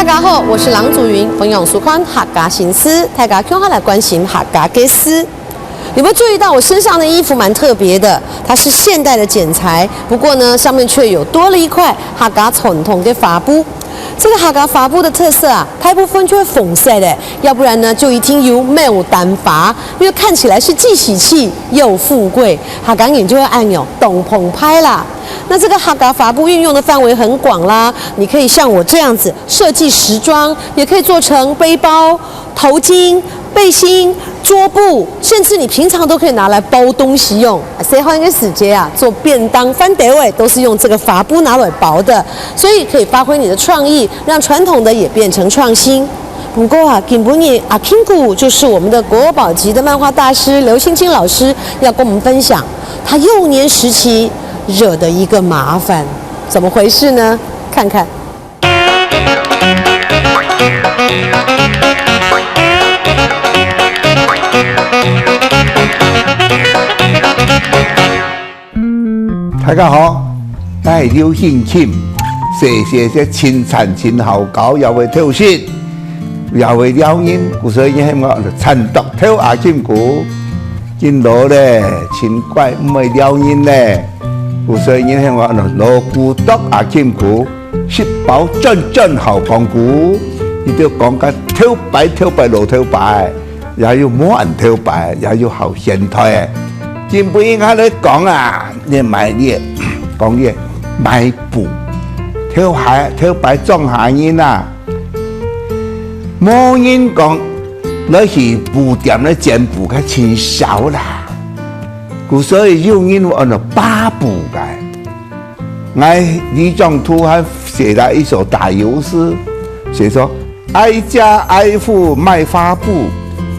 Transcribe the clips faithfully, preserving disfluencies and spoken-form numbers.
大家好，我是郎祖筠，歡迎收看客家新事，大家共下來關心客家个事。有沒有注意到我身上的衣服蠻特別的？它是現代的剪裁，不過呢，上面卻有多了一塊客家傳統的花布。這個客家花布的特色啊，大部分就係紅色的，要不然呢，就一定有牡丹花，因為看起來是既喜氣又富貴，客家人就會恁樣，當澎湃啦。那這個客家花布運用的範圍很廣啦，你可以像我這樣子設計時裝，也可以做成背包、頭巾、背心、桌布，甚至你平常都可以拿來包東西用。細漢个時節啊，做便當、飯兜仔都是用這個花布拿來包的，所以可以發揮你的創意，讓傳統的也變成創新。不過啊，今晡日阿慶牯就是我們的國寶級的漫畫大師劉興欽老師要跟我們分享他幼年時期惹的一個麻煩，怎麼回事呢？看看。大家好，𠊎係劉興欽，細細个盡饞盡好搞，也會偷食，也會撩人，故所以人喊𠊎饞剁頭阿慶牯。今老咧，盡乖毋會撩人咧，故所以人喊𠊎老古董阿慶牯，食飽轉轉好講古。佢兜講个頭擺頭擺老頭擺，也有無恁頭擺，也有好現代个。今晡日𠊎來講啊，你買咧，講咧買布，頭擺頭擺莊下人啊，無人講來去布店來剪布个盡少啦。故所以有人會安到巴布个。𠊎里長圖還寫了一首打油詩，寫說：「挨家挨戶賣花布，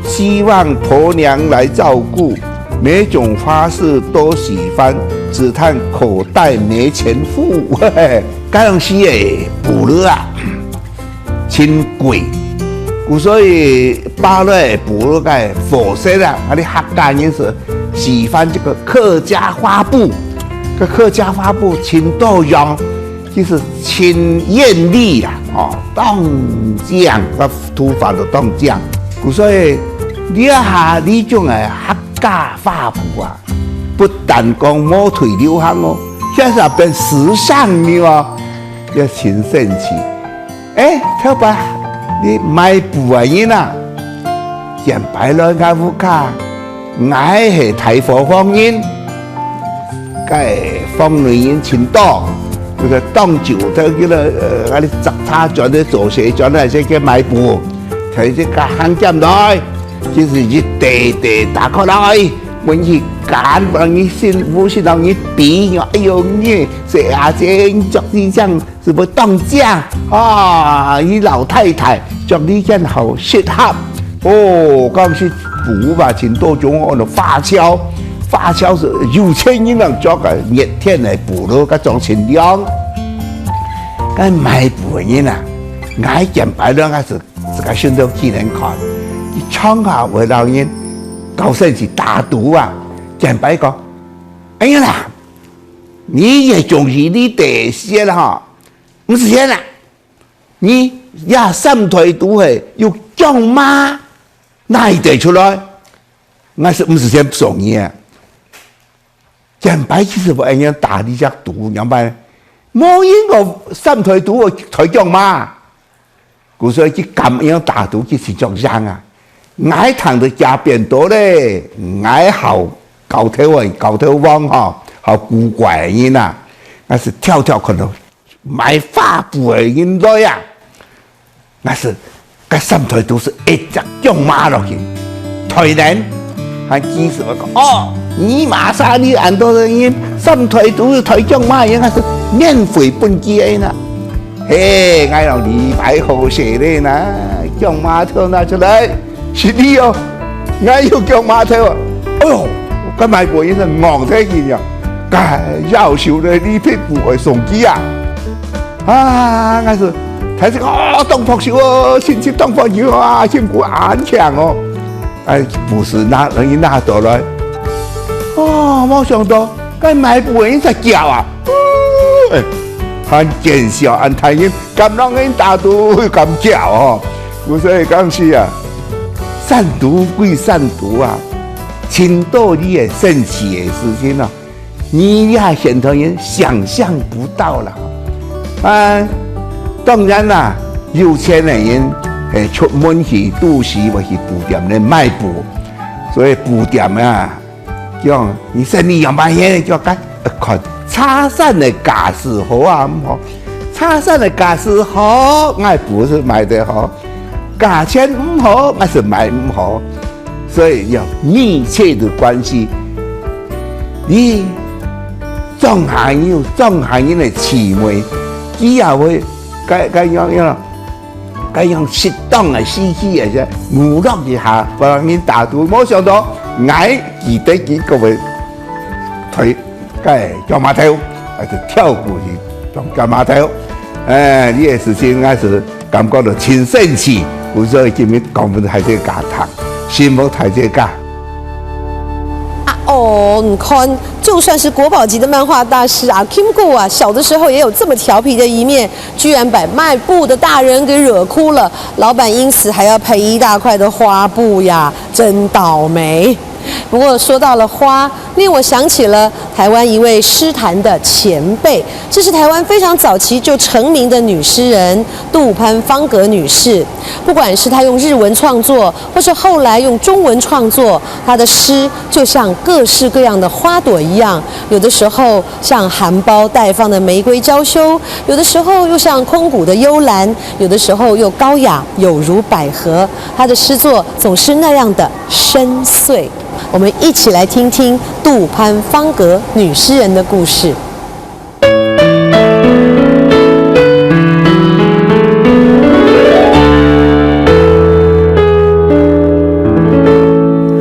希望婆娘來照顧，每種花式都喜歡，只嘆口袋沒錢付。」嘿嘿，該樣時个布料啊， 真貴。故所以巴布个布料个貨色啊，𠊎兜客家人係喜歡這個客家花布。這客家花布盡多樣，其實盡豔麗啦，哦，當靚，該圖法都當靚。故所以這下這種个客家花布啊，不但講無退流行哦，現在變時尚了哦，也盡神奇。 欸，頭擺，你買布个人啊，前擺來𠊎屋下，𠊎係大伙房人，該房內人盡多，就係當晝頭，佢兜，呃，𠊎兜摘茶轉去做事轉來，先去買布，提這個行兼來，就係一垤垤打開來，問佢揀，問佢新，無新，同佢比，哎喲，你細阿姐，你著這樣 係會當靚啊！你老太太著這件好適合。哦，講起布嘛，盡多種，安到花襸，花襸係有錢人人著个，熱天个布咯，該種盡涼。該買布个人啊，𠊎見擺了，𠊎係自家想到幾難看。佢常下會摎人搞成係打賭啊，見擺講：「哎呀啦，你也中意你得先哈， 毋使錢啊！你這三台都係有降碼，哪裡得出來？𠊎係毋使錢送你啊！」見擺其實𠊎恁樣打這隻賭，仰般？無人講三台都會台降碼。故所以佢敢恁樣打賭，佢係著贏啊！𠊎聽到這邊多咧，𠊎好搞頭个，搞頭王吼，好古怪个人啊！𠊎係跳跳看到 買花布个人來啊！𠊎係，該三台都係一隻降碼落去。台人還幾時會講：「哦，你馬上你恁多个人，三台都係台降碼个人，𠊎係免費分佢个啦。」嘿，𠊎講你擺好勢咧啦，降碼頭拿出來。 係你哦，𠊎有降碼頭啊！哎喲，該買布人係戇忒去啊！該夭壽咧，你批布會送佢啊！啊，𠊎係，大家哦，當拍手哦，親戚當歡喜啊，辛苦恁強哦！哎，布係拿，人拿到來。哦，無想到，該買布人在叫啊！哎，還見笑恁大人，敢讓人打賭，敢叫吼。故所以講是啊，善賭歸善賭啊，尋到你个神奇个事情啊，你也現代人想像不到啦。啊，當然啦，有錢个人，誒，出門去都市或去布店來買布，所以布店啊， 講，你生理仰般樣，就該看茶山个價數好啊毋好？茶山个價數好，𠊎布係賣得好；價錢毋好，𠊎係賣毋好。所以要密切个關係，你莊下人有莊下人个趣味，佢也會該，該樣樣 該用適當个時機个娛樂一下，分人打賭。無想到，𠊎記得佢个會推該叫碼頭，還係跳過去當叫碼頭。誒，這个事情𠊎係感覺到盡神奇，故所以今日講分大自家聽，承蒙大自家。啊，哦，你看，就算是國寶級的漫畫大師啊，Kim Koo啊，小的時候也有這麼調皮的一面， 居然把賣布的大人給惹哭了，老闆因此還要賠一大塊的花布呀，真倒霉。不過說到了花，令我想起了台灣一位詩壇的前輩，這是台灣非常早期就成名的女詩人杜潘芳格女士。不管是她用日文創作，或是後來用中文創作，她的詩就像各式各樣的花朵一樣，有的時候像含苞待放的玫瑰娇羞，有的时候又像空谷的幽兰，有的时候又高雅有如百合。她的诗作总是那样的深邃。我们一起来听听杜潘芳格女诗人的故事。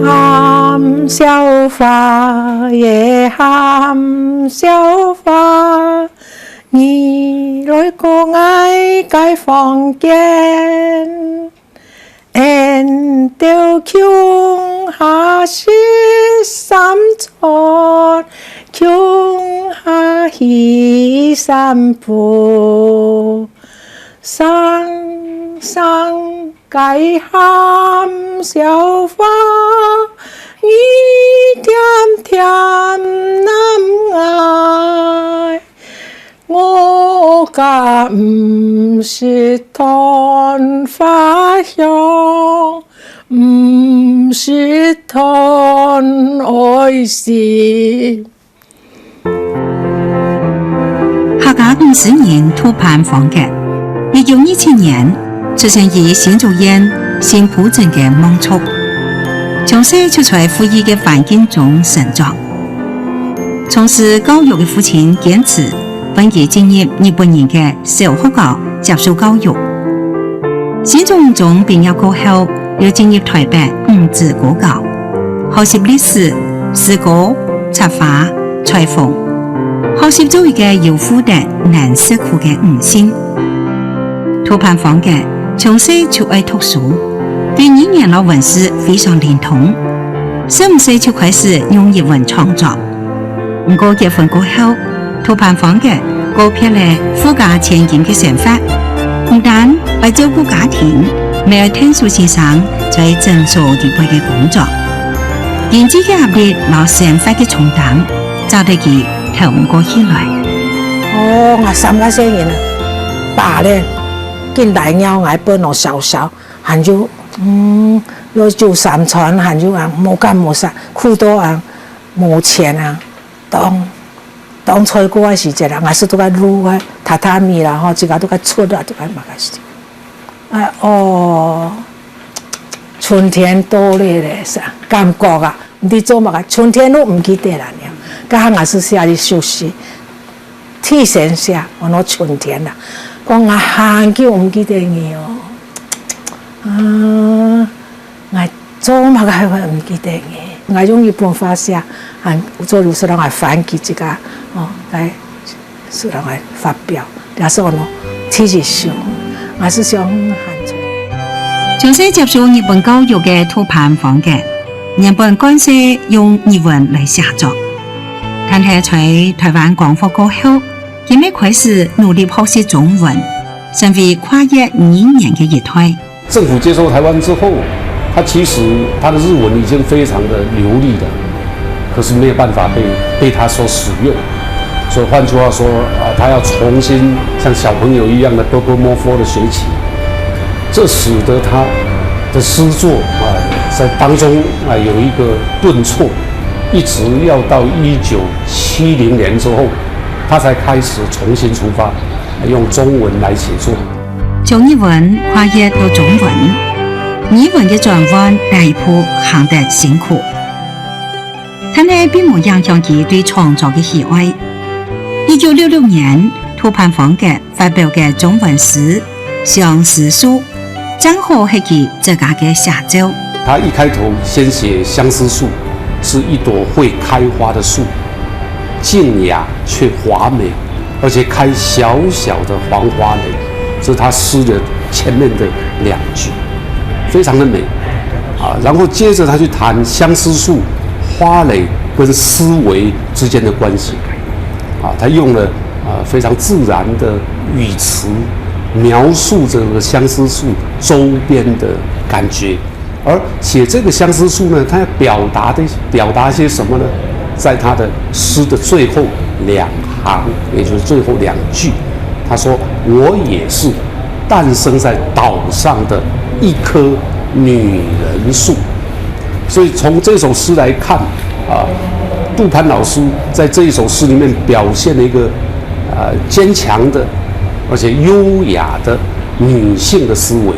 含笑花耶，含笑花， 你來過𠊎个房間，𫣆兜共下食三餐，共下去散步。生生个含笑花，你恬恬攬𠊎， 我家毋識傳花香，毋識傳哀思。客家女詩人杜潘芳格，一九二七年出生於新竹縣新埔鎮个望族，從細就在富裕个環境中成長。 從事教育个父親堅持分佢進入日本人个小學校接受教育。新竹五中畢業過後，又進入臺北女子高校，學習歷史、詩歌、插花、裁縫，學習做一個有負責、能食苦个女性。杜潘芳格從細就愛讀書，對語言摎文字非常靈通，十五歲就開始用日文創作。 毋過結婚過後，杜潘芳格過別了富家千金个生活，毋單愛照顧家庭，乜愛𢯭手先生在診所裡背个工作。經濟个壓力摎生活个重擔，搞得佢透毋過氣來。哦，𠊎三個細人啊，爸咧，緊來摎𠊎分我小小，還有，嗯，又煮三餐，還有啊，無乾無燥，苦到啊，無錢啊。 當，當衰過个時節啦，𠊎係都該挼个榻榻米啦，吼，自家都該捽啊，都該麼个事情。哎，哦，春天到了咧，是啊，感覺啊，毋知做麼个，春天都毋記得啦，呢。該下𠊎係寫一首詩，替先寫，安到春天啦，講𠊎還久毋記得你哦。啊， 𠊎做麼个還會毋記得你？𠊎用日本話寫，還做老師人來翻譯自家，哦，來，老師人來發表。這係安到第一首，𠊎係想喊出。從細接受日本教育个杜潘芳格，原本慣勢用日文來寫作，但係在臺灣光復過後，佢乜開始努力學習中文，成為跨越語言个一代。政府接收台灣之後，他其實他的日文已經非常的流利了，可是沒有辦法被，被他所使用。所以換句話說，啊，他要重新像小朋友一樣的 bōpō mōpho 的學起。这使得他的诗作，啊，在当中，啊，有一个顿挫，一直要到一九七零年之后，他才开始重新出发，用中文来写作。从日文跨越到中文，语文个转弯第一步行得辛苦，但係并无影响佢对创作个喜爱。一九六六年，杜潘芳格发表个中文诗《相思树》，正好係佢自家个写照。他一开头先写相思树，是一朵会开花的树，静雅却华美，而且开小小的黄花蕾，这是他诗的前面的两句，非常的美。啊，然后接着他去谈相思树、花蕾跟思维之间的关系。啊，他用了，呃，非常自然的语词，描述这个相思树周边的感觉。而写这个相思树呢，他要表达的，表达些什么呢？在他的诗的最后两行，也就是最后两句，他说：“我也是诞生在岛上的一棵女人树。”所以从这首诗来看，啊，杜潘老师在这一首诗里面表现了一个，呃，坚强的，而且优雅的女性的思维。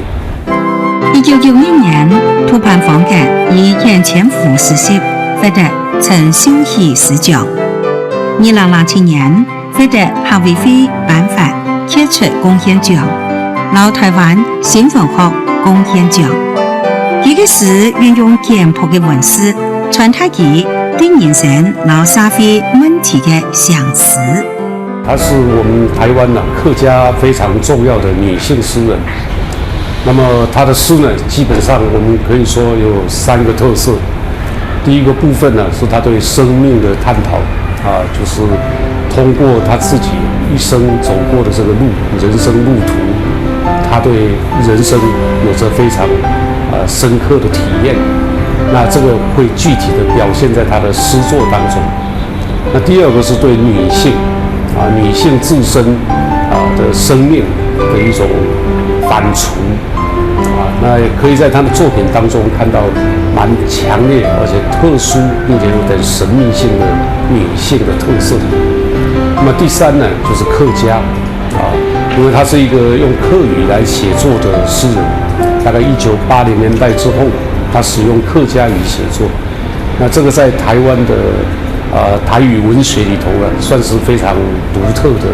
一九九一年，杜潘芳格以《眼前无事十》获得陈秀喜诗奖。二零零七年， 获得客委会颁发傑出贡献奖，摎台灣新文學贡献獎。佢个詩運用簡樸个文字，傳達佢對人生摎社會問題个想思。她是我們台灣呢，客家非常重要的女性詩人。那麼她的詩呢，基本上我們可以說有三个特色。 第一个部分呢，是她对生命的探讨，啊，就是通过她自己一生走过的这个路，人生路途，她对人生有着非常，呃，深刻的体验。那这个会具体地表现在她的诗作当中。那第二个是对女性，啊，女性自身，啊，的生命的一种反刍。 啊，那也可以在她的作品当中看到蛮强烈而且特殊，并且有点神秘性的女性的特色。那么第三呢，就是客家，啊，因为她是一个用客语来写作的诗人，大概一九八零年代之后，她使用客家语写作。那这个在台湾的，呃，台语文学里头呢，算是非常独特的，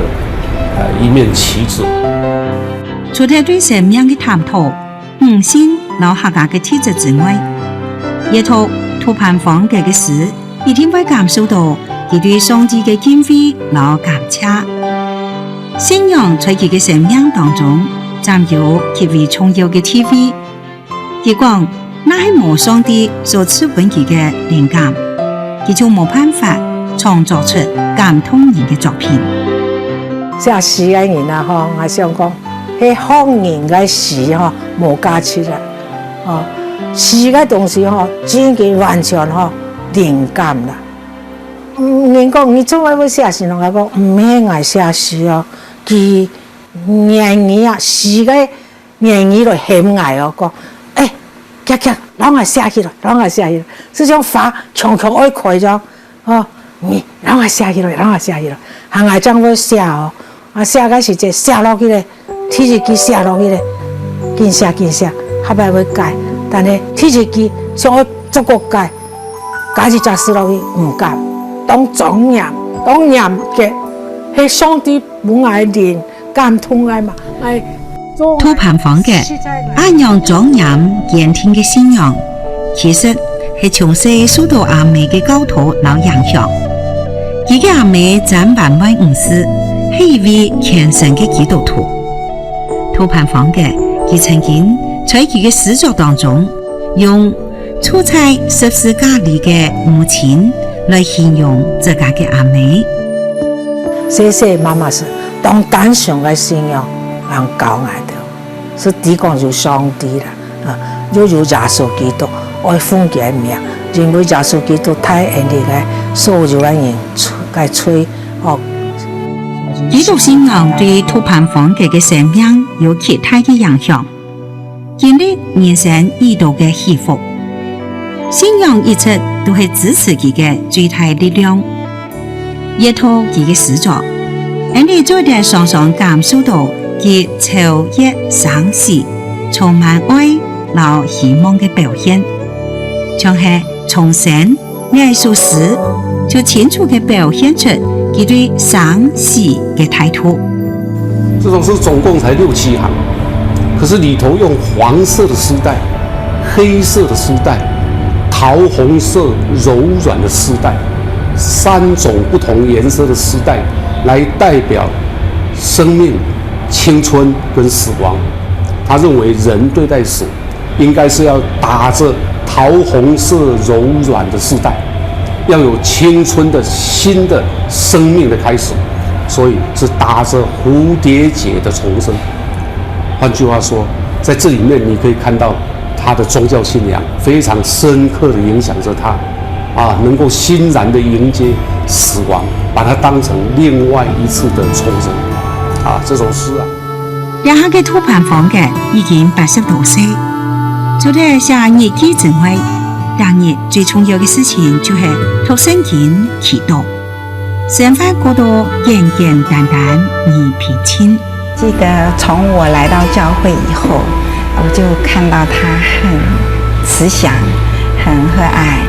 呃，一面旗帜。除了对生命的探讨， 女性摎客家个特質之外，閱讀杜潘芳格个詩，一定會感受到佢對上帝个敬畏摎感謝。信仰在佢个生命當中佔有極為重要个地位。佢講，若係無上帝所賜分佢个靈感，佢就無辦法創作出感動人个作品。寫詩个人啊，吼，𠊎想講， 係學人个詩吼，無價值啦。哦，詩个東西吼，真个完全吼，靈感啦。嗯，人講你做麼个會寫詩？𠊎講，毋係𠊎寫詩哦，佢言語啊，詩个言語來喊𠊎哦，講，欸，遽遽，摎𠊎寫起來，摎𠊎寫起來，就像花強強愛開樣。 哦，你摎𠊎寫起來，摎𠊎寫起來，喊𠊎正會寫哦。啊，寫个時節寫落去咧，第一句寫落去咧，緊寫緊寫，下擺會改。但係第一句想愛逐個改，加一隻字落去，毋敢。當莊嚴，當嚴格，係上帝分𠊎靈感動𠊎嘛，𠊎 杜潘芳格恁樣莊嚴堅定个信仰，其實係從細受到阿姆个教導摎影響。佢个阿姆詹板外女士係一位虔誠个基督徒。杜潘芳格佢曾經在佢个詩作當中，用 坐在十字架裡个母親來形容自家个阿姆。細細媽媽係當單純个信仰，人教𠊎兜，係知講有上帝啦，啊，又有耶穌基督，愛奉佢个名，因為耶穌基督替𠊎兜个所有个人个罪，哦。基督信仰對杜潘芳格个生命有極大个影響。 經歷人生已多个起伏，信仰一直都係支持佢个最大力量。閱讀佢个詩作，𠊎兜做得常常感受到佢超越生死、充滿愛摎希望个表現，像係重生 這首詩就清楚个表現出佢對生死个態度。這首詩總共才六七行，可是裡頭用黃色的絲帶、黑色的絲帶、桃紅色柔軟的絲帶，三種不同顏色的絲帶來代表生命、青春跟死亡。他認為人對待死 應該是要打著桃紅色柔軟的絲帶，要有青春的新的生命的開始，所以是打著蝴蝶結的重生。換句話說，在這裡面你可以看到他的宗教信仰非常深刻地影響著他，啊，能夠欣然地迎接死亡，把它當成另外一次的重生。啊，這首詩啊， 這下个杜潘芳格已經八十多歲，除了寫日記之外，逐日最重要个事情就係讀聖經、祈禱，生活過到簡簡單單而平靜。記得從我來到教會以後，我就看到他很慈祥、很和蔼，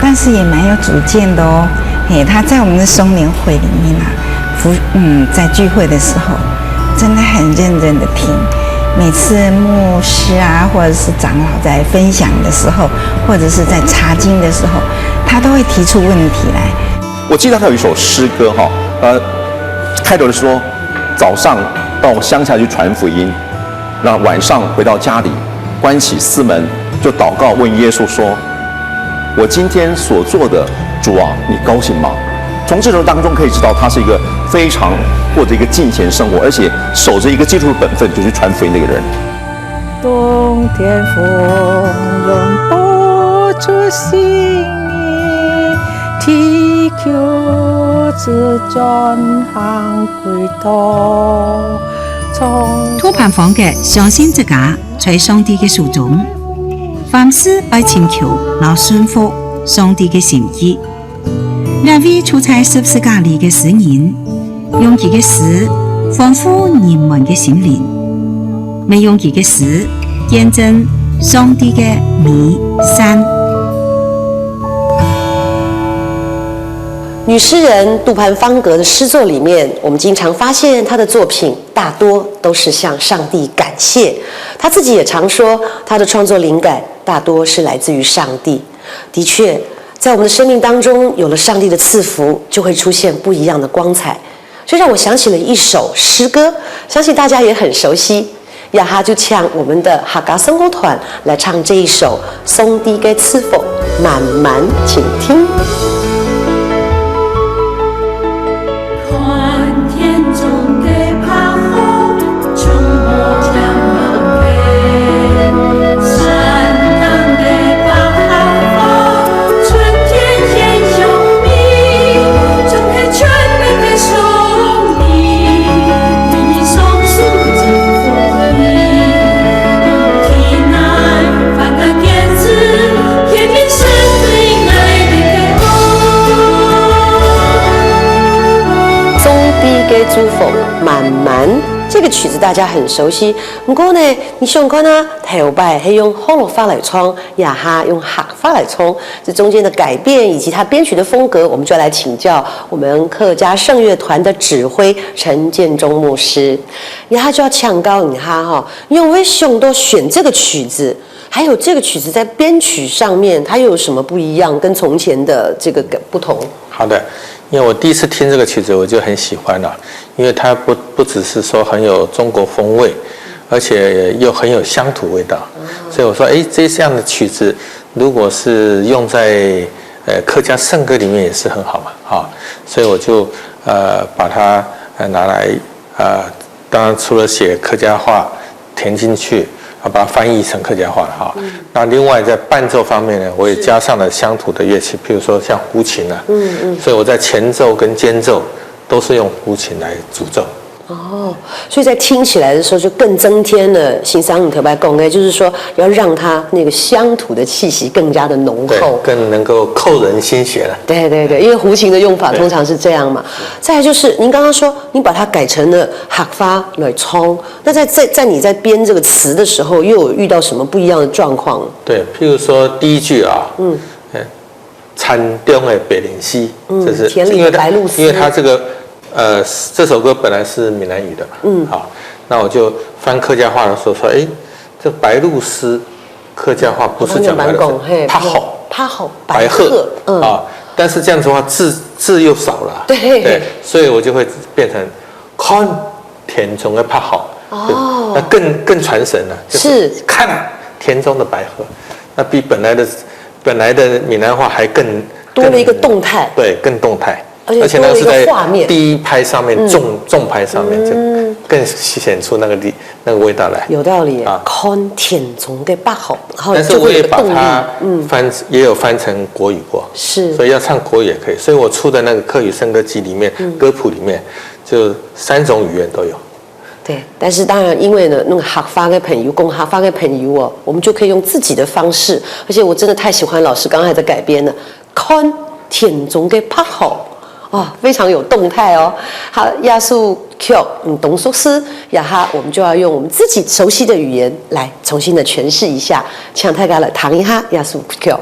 但是也蠻有主見的哦。嘿，他在我們的松年會裡面啊，服嗯，在聚會的時候，真的很認真的聽。每次牧師啊，或者是長老在分享的時候，或者是在查经的时候，他都会提出问题来。我记得他有一首诗歌哈，呃，开头是说，早上到乡下去传福音，那晚上回到家里，关起寺门，就祷告，问耶稣说：“我今天所做的，主啊，你高兴吗？”从这首当中可以知道，他是一个非常过着一个敬虔生活，而且守着一个基督徒本分，就去传福音的一个人。冬天风用不出新衣，地球自转行轨道。从托盘方个相信之家在上帝个手中，凡事爱寻求，然后顺服上帝个心意。那位处在十字架里个诗人，用佢个诗丰富人们个心灵，也用佢个诗见证上帝个美善。女诗人杜潘芳格的诗作里面，我们经常发现她的作品大多都是向上帝感谢。她自己也常说，她的创作灵感大多是来自于上帝。的确，在我们的生命当中，有了上帝的赐福，就会出现不一样的光彩。这让我想起了一首诗歌，相信大家也很熟悉。 呀哈，就请我们的哈嘎圣歌团来唱这一首《上帝个赐福》，慢慢请听。上帝个祝福满满。这个曲子大家很熟悉，不过呢，你想看啊，头摆是用河洛话来唱，这下用客话来唱，这中间的改变以及他编曲的风格，我们就要来请教我们客家圣乐团的指挥陈建中牧师。这下就要请教你哈哈，你有没有想到选这个曲子？ 还有这个曲子在编曲上面，它又有什么不一样？跟从前的这个不同？好的，因为我第一次听这个曲子，我就很喜欢了，因为它不不只是说很有中国风味，而且又很有乡土味道，所以我说，哎，这样的曲子如果是用在呃客家圣歌里面也是很好嘛，哈，所以我就呃，把它呃拿来呃，当然除了写客家话填进去，啊，把它翻译成客家话了哈。那另外在伴奏方面呢，我也加上了乡土的乐器，譬如说像胡琴啊，嗯嗯，所以我在前奏跟间奏都是用胡琴来主奏。哦，所以在听起来的时候就更增添了先生你特别讲的，就是说要让它那个乡土的气息更加的浓厚，更能够扣人心弦了。对对对，因为胡琴的用法通常是这样嘛。再来就是您刚刚说你把它改成了客话来唱，那在在在你在编这个词的时候，又有遇到什么不一样的状况？对，譬如说第一句啊，嗯，山中的白鸝鸶，这是田里的白鹭鸶，因为它这个呃，这首歌本来是闽南语的嘛，嗯，好，那我就翻客家话的时候说，哎，这白鹭鸶，客家话不是讲白鹭鸶，白鸁，白鸁，白鹤，嗯啊，但是这样子的话字字又少了，对对，所以我就会变成看田中的白鸁，哦，那更更传神了，就是看田中的白鹤，那比本来的本来的闽南话还更多了一个动态，对，更动态。而且多了一个画面。第一拍上面重重拍上面，就更显出那个力那个味道来。有道理，看田中的白鸁，但是我也把它翻，也有翻成国语过，是，所以要唱国语也可以。所以我出的那个客语圣歌集里面，歌谱里面就三种语言都有。对，但是当然，因为呢，那个客话的朋友，讲客话的朋友哦，我们就可以用自己的方式。而且我真的太喜欢老师刚才的改编了，看田中的白鸁，啊，非常有动态哦。好，这首曲，嗯，当熟悉，这下我们就要用我们自己熟悉的语言来重新的诠释一下，请大家来听一下这首曲。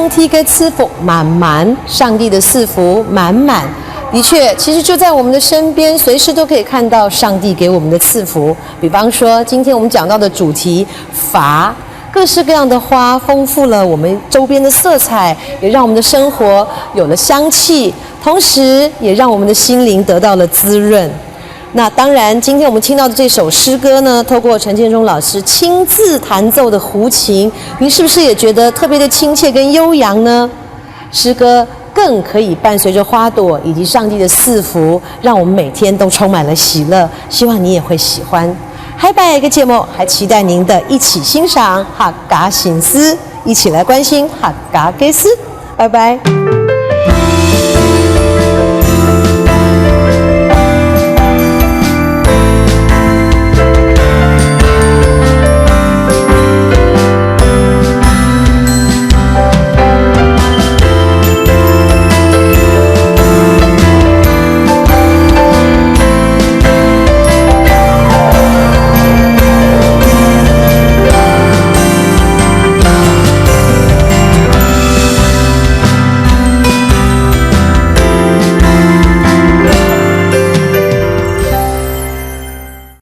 天个賜福滿滿，上帝的賜福滿滿。的確，其實就在我們的身邊，隨時都可以看到上帝給我們的賜福。比方說，今天我們講到的主題，花，各式各樣的花，豐富了我們周邊的色彩，也讓我們的生活有了香氣，同時也讓我們的心靈得到了滋潤。那當然，今天我們聽到的這首詩歌呢，透過陳建中老師親自彈奏的胡琴，您是不是也覺得特別的親切跟悠揚呢？詩歌更可以伴隨著花朵以及上帝的賜福，讓我們每天都充滿了喜樂。希望你也會喜歡。下擺个節目還期待您的一起欣賞客家新詩，一起來關心客家个事。拜拜。